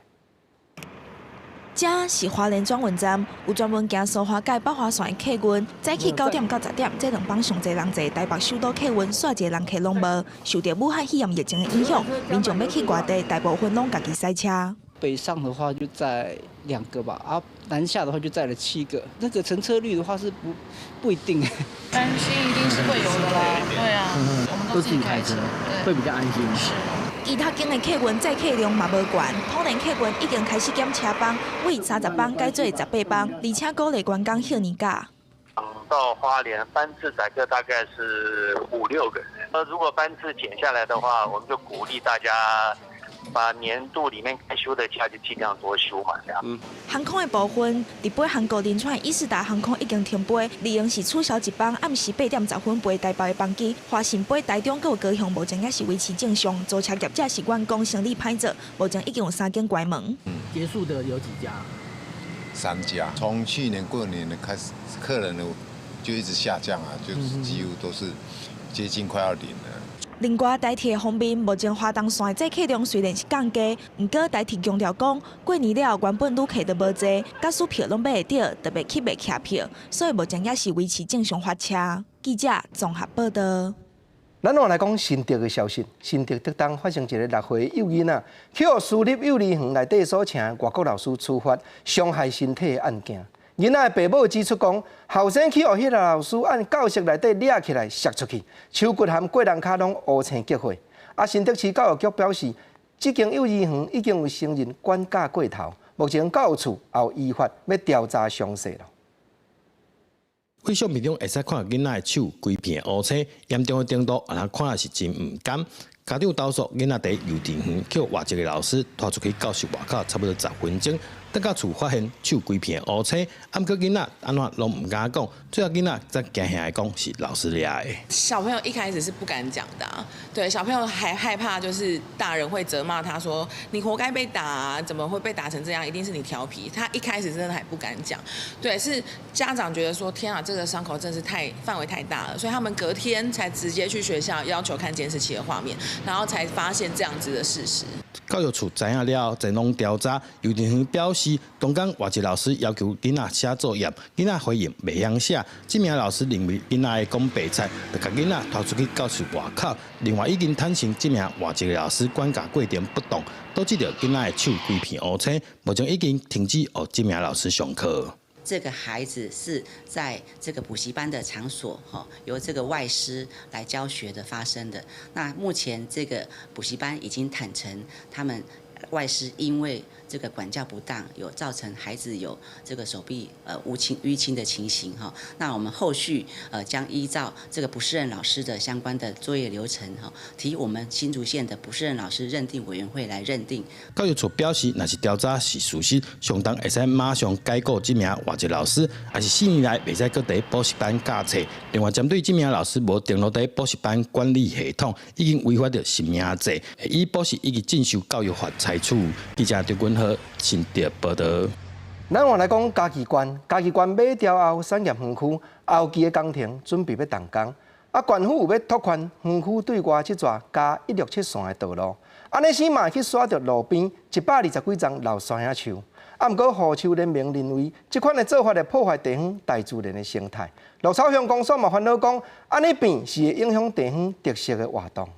這是花蓮轉運站，有專門行蘇花改北花線的客運，早起9點到10點，這兩班上濟人坐台北首都客運，煞一个人客攏無。受著武漢肺炎疫情的影響，民眾欲去外地，大部分攏家己駛車。北上的話就載兩個吧，啊，南下的話就載了七個。那個乘車率的話是不一定。擔心一定是會有的啦，對啊，我們都自己開車，會比較安心。是。其他間的客運載客量嘛無懸，桃園客運已經開始減車班，為30班改做18班，而且鼓勵員工歇年假。到花蓮班次載客大概是五六個人，那如果班次減下來的話，我們就鼓勵大家把年度裡面該休的假就盡量多休嘛，這樣。航空的部分，佇飛韓國仁川伊勢達航空已經停飛，理由是取消一班暗時8點10分飛台北的班機。華信飛台中閣有高雄，目前也是維持正常。租車業者是員工生理歹做，目前已經有三間關門。結束的有幾家？三家。從去年過年的開始，客人就一直下降啊，就幾乎都是接近快要零了。另外，台鐵方面，目前花東線載客量雖然是降低，毋過台鐵強調講，過年了原本旅客就無濟，假使票攏買會著，特別去袂起票，所以目前也是維持正常發車。記者綜合報道。咱換來講新竹的消息，新竹竹東發生一个6歲幼囡仔，去予私立幼兒園內底所請外國老師處罰傷害身體的案件。囡仔的爸母指出講，後生去予彼个老師按教室內底掠起來摔出去，手骨和過人跤攏烏青結血。啊，新竹市教育局表示，這間幼兒園已經有承認管教過頭，目前教育處也有依法欲調查詳細咯。對相片中會使看囡仔的手規片烏青，嚴重的程度，予人看是真毋甘。家長投訴囡仔佇幼稚園予外籍的老師拖出去教室外口，差不多10分鐘，轉到厝發現手規片烏青，毋過囡仔按怎攏毋敢講，最後囡仔才驚嚇的講是老師掠的。小朋友一開始是不敢講的，對，小朋友還害怕，就是大人會責罵他說你活該被打，怎麼會被打成這樣？一定是你調皮。他一開始真的還不敢講，對，是家長覺得說天啊，這個傷口真是太範圍太大了，所以他們隔天才直接去學校要求看監視器的畫面，然後才發現這樣子的事實。教育處知影了後，前往調查。幼稚園表示，當工外籍老師要求囡仔寫作業，囡仔回應袂曉寫。這名老師認為囡仔會講白菜，就共囡仔拖出去教室外口。另外已經坦承，這名外籍老師管教過程不當，導致著囡仔的手規片烏青。目前已經停止予這名老師上課。這個孩子是在這個補習班的場所，哈，由這個外師來教學的發生的。那目前這個補習班已經坦承，他們外師因為這個管教不當，有造成孩子有這個手臂烏青淤青的情形，哈。那我們後續將依照這個不適任老師的相關的作業流程，哈，提我們新竹縣的不適任老師認定委員會來認定。教育處表示，若是調查是屬實，相當會使馬上解雇這名外籍老師，抑是4年內袂使閣佇補習班教冊。另外，針對這名老師無登錄佇補習班管理系統，已經違反著實名制，以補習以及進修教育法裁處。記者張君和新竹報道。咱換來講嘉義縣，嘉義縣馬條後產業園區後期的工程準備欲動工，啊，縣府有欲拓寬園區對外這逝嘉167線的道路，按呢生嘛會去徙著路邊120幾叢老山仔樹。啊，毋過護樹聯盟認為，這款的做法會破壞地方大自然的生態。鹿草鄉公所嘛煩惱講，按呢變是會影響地方特色的活動。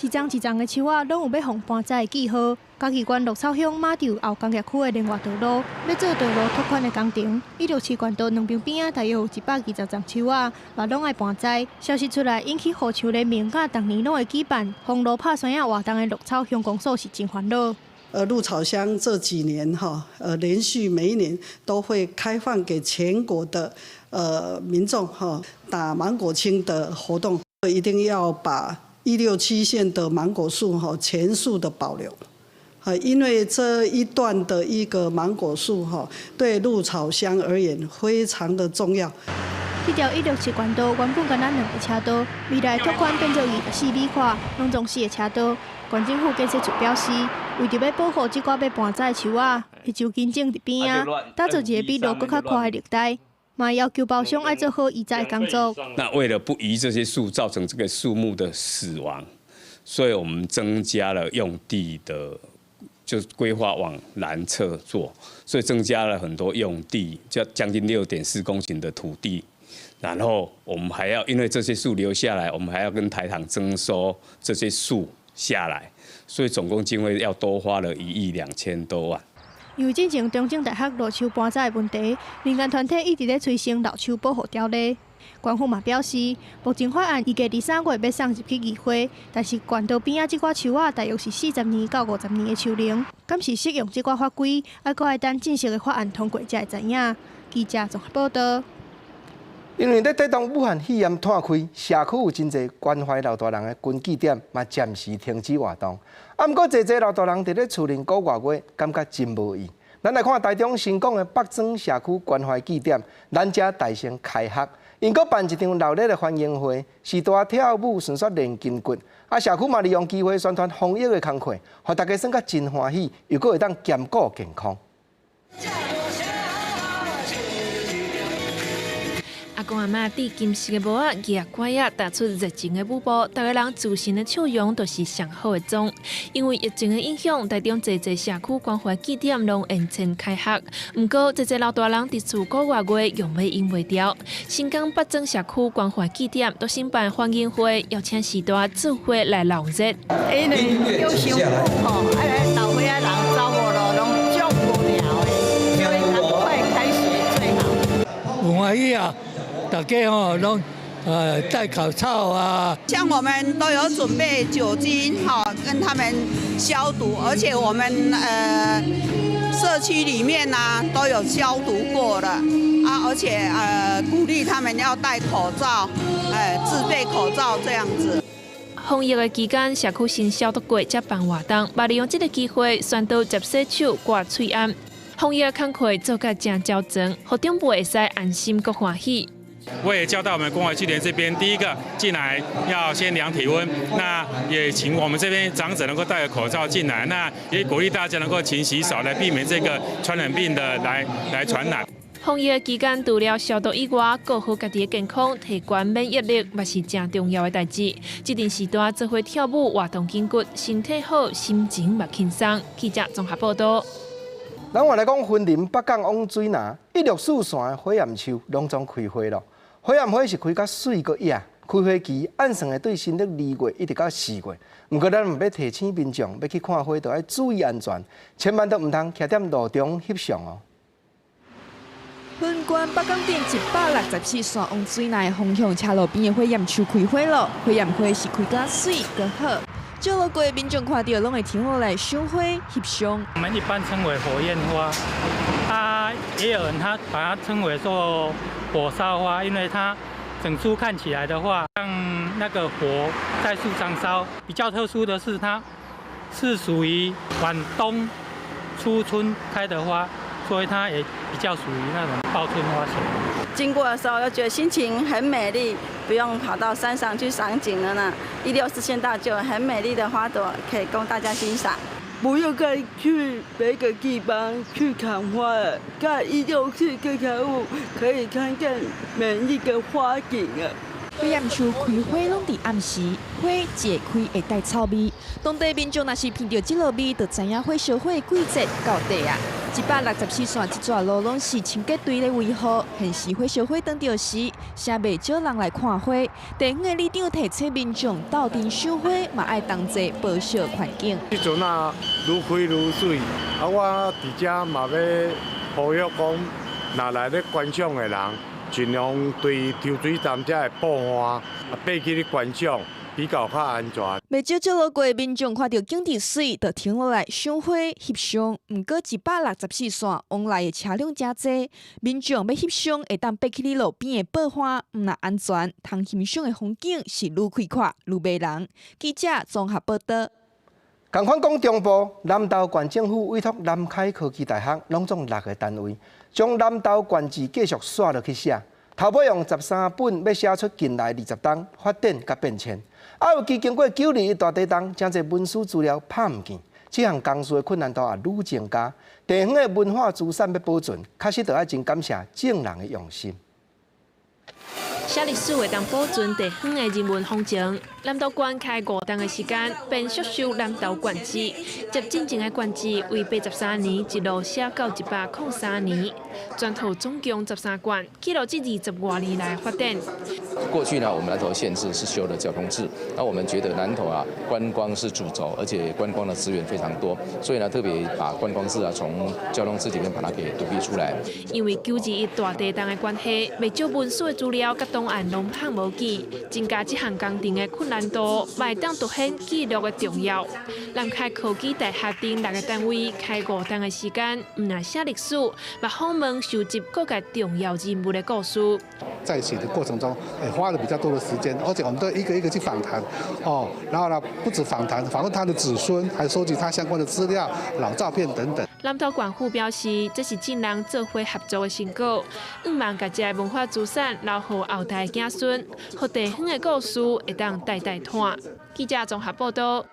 一叢一叢的樹仔，攏有欲予搬走的記號。嘉義縣鹿草鄉馬廄後工業區的聯外道路，欲做道路拓寬的工程，167縣道兩邊邊仔大約有120叢樹仔，嘛攏愛搬栽。消息出來，引起護樹聯盟佮逐年攏會舉辦封路拍山仔活動的鹿草鄉公所是真煩惱。鹿草鄉這幾年哈，連續每一年都會開放給全國的民眾哈打芒果青的活動，一定要把167線的芒果樹哈全數的保留，因為這一段的一個芒果樹哈，對鹿草鄉而言非常的重要。這條167縣道原本干焦兩個車道，未來拓寬變做24米寬，攏總四個車道。縣政府建設處表示，為著欲保護這寡欲搬走的樹仔，會就近種佇邊仔，打造一個比路閣較寬的綠帶。嘛要求包商愛做好移栽工作。那為了不移這些樹，造成這個樹木的死亡，所以我們增加了用地的，就規劃往南側做，所以增加了很多用地，就將近6.4公頃的土地。然後我們還要因為這些樹留下來，我們還要跟台糖徵收這些樹下來，所以總共經費要多花了1億2千多萬。因為進前中正大學老樹搬走的問題，民間團體一直咧催生老樹保護條例。縣府嘛表示，目前法案預計佇3月欲送入去議會，但是縣道邊仔這寡樹仔大約是40年到50年的樹齡，敢是適用這寡法規，猶閣愛等正式的法案通過才會知影。記者綜合報道。因為咧抵擋武漢肺炎湠開，社區有真濟關懷老大人的登記點嘛暫時停止活動。啊，毋過濟濟老大人佇咧厝內過外月，感覺真無意。咱來看台中新港的北庄社區關懷據點，咱遮大聲開學，𪜶閣辦一場熱烈的歡迎會，序大跳舞，順紲練筋骨。啊，社區嘛利用機會宣傳防疫的工課，予大家算甲真歡喜，又閣會當兼顧健康。阿公阿嬤戴金色的帽仔，舉拐仔，踏出熱情的舞步，逐个人自信的笑容，就是上好的妝。因為疫情的影響，台中濟濟社區關懷據點攏延前開學。毋過，濟濟老大人佇厝過外月用欲𪜶袂牢。新港北庄社區關懷據點都新辦歡迎會，邀請序大做伙來鬧熱。因為有辛苦吼，啊老歲仔人走無路，攏足無聊的，所以趕快開學最好。有歡喜啊！大家吼攏戴口罩啊，像我們都有準備酒精哈，跟他們消毒，而且我們社區裡面呢都有消毒過了啊，而且鼓勵他們要戴口罩，自備口罩這樣子。防疫的期間，社區先消毒過，才辦活動，嘛利用這個機會宣導捷洗手、掛喙罨。防疫的工課做甲誠周全，予長輩會使安心閣歡喜。我也教到我們關懷據點這邊，第一個進來要先量體溫，那也請我們這邊長者能夠戴個口罩進來，那也鼓勵大家能夠勤洗手，來避免這個傳染病的來傳染。防疫的期間，除了消毒以外，顧好家己的健康，提懸免疫力，嘛是誠重要的代誌。這陣時段做伙跳舞，活動筋骨，身體好，心情嘛輕鬆。記者綜合報道。咱話來講，雲林北港往水林164線的火焰樹攏總開花咯。火焰花是開甲媠閣野，開花期按算會對新曆2月一直到4月。毋過咱嘛欲提醒民眾，欲去看花，著愛注意安全，千萬都毋通徛踮路中翕相哦。雲縣北港鎮164線往水林的方向，車路邊的火焰樹開花咯。火焰花是開甲媠閣好，少路過民眾看著攏會停落來賞花翕相。我們一般稱為火焰花，啊，也有人他把它稱為做火燒花，因為它整株看起來的話，像那個火在樹上燒。比較特殊的是，它是屬於晚冬初春開的花。所以它也比較屬於那種報春花型。經過的時候，又覺得心情很美麗，不用跑到山上去賞景了呢。164縣道就有很美麗的花朵可以供大家欣賞。不用再去別個地方去看花了，在164這條路可以看見美麗的花景啊。火焰樹開花攏佇暗時，花謝開會帶臭味。當地民眾若是聞著這囉味，就知影火燒火的季節到底啊。164線這逝路攏是清潔隊咧維護，現時火燒火當著時，誠袂少人來看花。地方的里長提醒民眾鬥陣賞花，嘛愛同齊保惜環境。這陣啊，愈開愈媠，啊，我佇遮嘛欲呼籲講，若來咧觀賞的人，盡量對抽水站遮的布岸啊，爬去咧觀賞。比較較安全。袂少這路過民眾看著景致媠，就停落來賞花翕相。毋過164線往來的車輛誠濟，民眾欲翕相會當爬去咧路邊的布岸，毋但安全，通欣賞的風景是愈開闊愈迷人。記者綜合報道。仝款講中部南投縣政府委託南開科技大學，攏總六個單位，將南投縣志繼續煞落去寫。頭尾用13本，欲寫出近來20冬發展佮變遷。啊，尤其經過9·21大地震，誠濟文史資料拍毋見，這項工事的困難度也愈增加。地方的文化資產欲保存，確實著愛真感謝眾人的用心。寫歷史會當保存地方的人文風情。南投縣開5冬的時間，編速修南投縣志，接進前的縣志為83年一路寫到103年，全套總共13卷，記錄這20外年來發展。過去呢，我們南投縣志是修了交通志，那我們覺得南投啊，觀光是主軸，而且觀光的資源非常多，所以呢，特別把觀光志啊從交通志裡面把它給獨立出來。因為9·21大地震的關係，袂少文史的資料佮檔案攏拍無見，增加這項工程的困難度，嘛會當凸顯記錄的重要。南開科技大學等六個單位開5冬的時間，毋但寫歷史，嘛訪問收集各界重要人物的故事。在寫的過程中，花了比較多的時間，而且我們都一個一個去訪談，哦，然後呢，不止訪談，訪問他的子孫，還收集他相關的資料、老照片等等。南投縣府表示，這是眾人做伙合作的成果，向望共這个文化資產留予後代子孫，予地方的故事會當代代傳。記者綜合報道。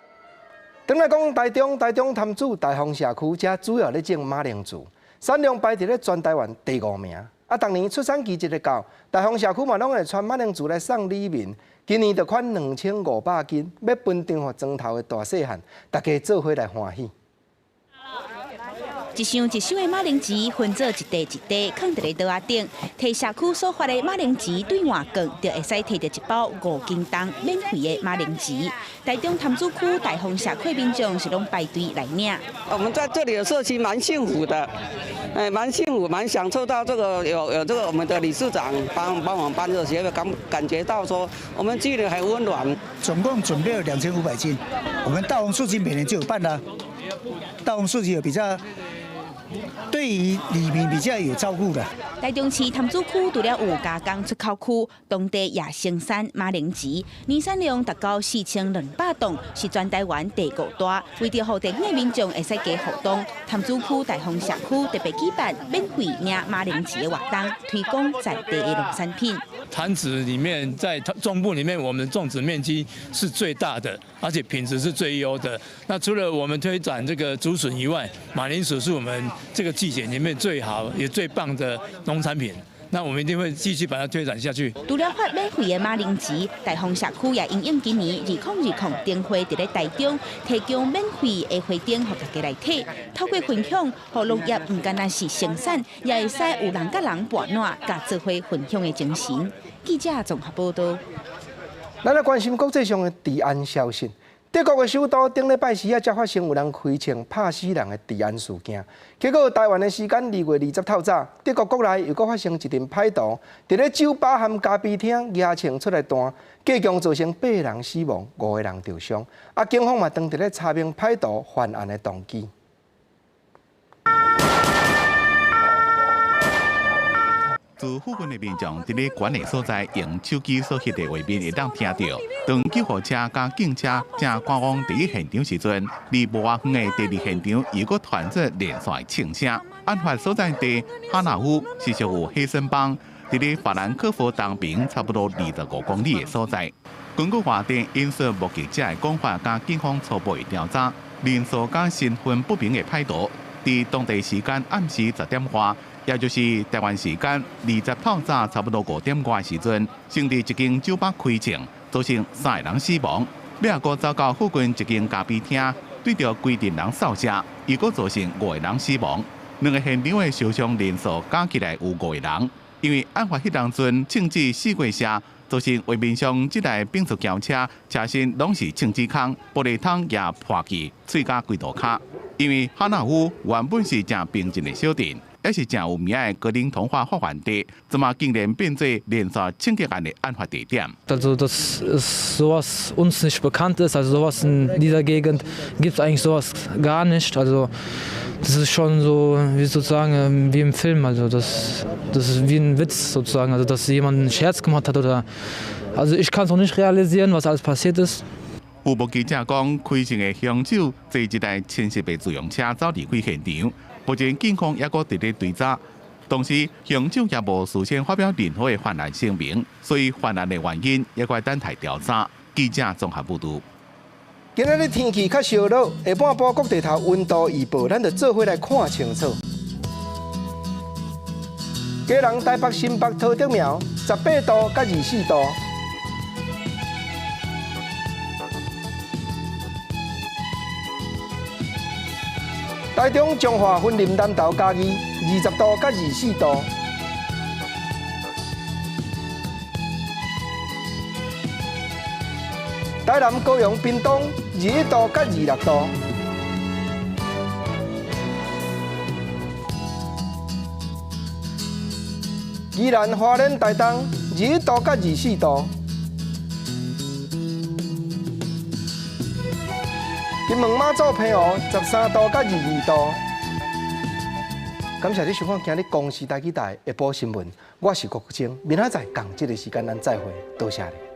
轉來講台中，台中潭子大豐社區，遮主要咧種馬鈴薯，產量排佇咧全台灣第五名。啊，逐年出產期一個到，大豐社區嘛攏會傳馬鈴薯來送里民。今年就款2500斤，欲分贈予莊頭的大細漢，大家做伙來歡喜。一箱一箱的馬鈴薯分做一袋一袋，囥佇咧桌仔頂。提社區所發的馬鈴薯兌換券，就會使提著一包5斤重免費的馬鈴薯。台中潭子區大豐社區民眾是攏排隊來領。我們在這裡的社區蠻幸福的，哎，蠻幸福，蠻享受到這個有這個我們的理事長幫我們辦這些，感覺到說我們居裡很溫暖。總共準備了2500斤，我們大豐市集每年就有辦啦。大豐市集有比較。對於里民比較有照顧的。台中市潭子區除了有加工出口區，當地也生產馬鈴薯，年產量達到4200噸，是全台灣第五大。為著予地方的民眾會使加互動，潭子區大豐社區特別舉辦免費領馬鈴薯的活動，推廣在地的農產品。潭子裡面在中部裡面，我們種植面積是最大的，而且品質是最優的。那除了我們推展這個竹筍以外，馬鈴薯是我們這個季節裡面最好也最棒的農產品。那我們一定會繼續把它推展下去。除了發免費的馬鈴薯，大豐社區也因應今年2020燈會佇咧台中提供免費的花燈，予大家來體。透過分享，予農業毋單單是生產，也會使有人佮人伴暖，佮做伙分享的精神。記者綜合報導。咱來關心國際上的治安消息。德國的首都頂禮拜四仔才發生有人開槍拍死人的治安事件，結果台灣的時間2月20透早，德國國內又閣發生一陣歹徒，佇咧酒吧和咖啡廳舉槍出來彈，計共造成八人死亡，五個人受傷。啊，警方嘛當佇咧查明歹徒犯案的動機。自附近的民眾佇咧懸的所在，用手機所翕的畫面會當聽著。當救護車佮警車正趕往第一現場時陣，離無偌遠的第二現場又閣傳出連續槍聲。案發所在地哈納烏是屬於黑森邦，佇咧法蘭克福東邊差不多25公里的所在。根據外電引述目擊者的講法，佮警方初步的調查，人數佮身份不明的歹徒，佇當地時間暗時10點外。也就是台灣時間20透早差不多5點外時陣，先佇一間酒吧開槍，造成三個人死亡。尾仔閣走到附近一間咖啡廳，對著規陣人掃射，又閣造成五個人死亡。兩个現場的受傷人數加起來有五個人。因為案發彼當陣槍支四過射，造成畫面上這台變速轎車車身攏是槍支空，玻璃窗也破去，碎甲規塗跤。因為哈納烏原本是誠平靜的小鎮。也是誠有名的格林童話發源地，這馬竟然變做連續槍擊案的案發地點。 Also das ist sowas uns nicht bekannt ist, also sowas in dieser Gegend gibt es eigentlich sowas gar nicht. Also das ist schon so wie sozusagen wie im Film, also das ist wie ein Witz sozusagen, also dass jemand einen Scherz gemacht hat oder also ich kann es noch nicht realisieren, was alles passiert ist. 有目擊者講，開槍的兇手坐一台淺色的自用車走離開現場。目前警方猶閣佇咧追查，同時兇手也無事先發表任何的犯案聲明，所以犯案的原因猶閣等待調查。記者綜合報導。今仔日天氣較燒熱，下半晡各地頭溫度預報，咱就做伙來看清楚。基隆、台北、新北、桃竹苗，18度佮24度。台中、彰化、雲林、南投、嘉義，20度佮24度。台南、高雄、屏東，21度佮26度。宜蘭、花蓮、台東，21度佮24度。金門、馬祖、澎湖，13度佮22度。感謝你收看今日公視台語台下晡新聞，我是郭國清，明仔載仝這个時間咱再會，多謝你。